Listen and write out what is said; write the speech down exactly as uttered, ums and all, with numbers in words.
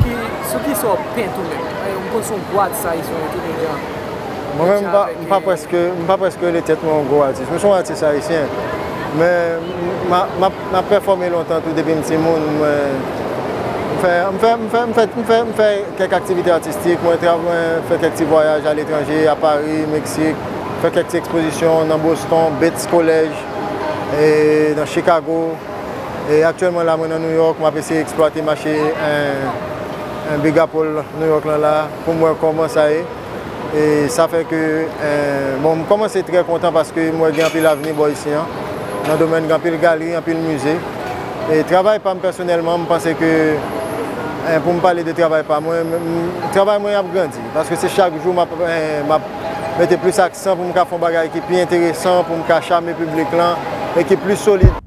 Ki, sou ki sa w pent ou menm? Paske m konn se yon gwo atis ayisyen ou ye tou, men jan Mwen menm, m pa, m pa prèske, m pa prèske rele tèt mwen yon gwo atis. Mwen se yon atis ayisyen. Men m a- m ap m ap pèfòme lontan tou depi m timoun. Mwen, m fè, m fè, m fè, m fè, m fè, m fè kèk aktivite atistik. Mwen, tra- mwen fè kèk ti vwayaj aletranje, a Pari, Meksik. Fè kèk ti ekspozisyon nan Boston, Bates College, e nan Chicago. E aktyèlman la, mwen nan New York, m ap eseye eksplwate mache en, en Big Apple New York lan la, pou m wè kòman sa ye. E sa fè ke, en, bon, m kòmanse trè kontan paske m wè gen anpil avni bò isi an. Nan domèn, gen anpil galri, anpil mize. E travay pa m pèsonèlman, m panse ke, en, pou m pale de travay pa mwen, m- m- travay mwen ap grandi. Paske se chak jou m ap, en, m ap mete plis aksan pou m ka fè yon bagay ki pi enteresan, pou m ka chame piblik lan, e ki pli solid.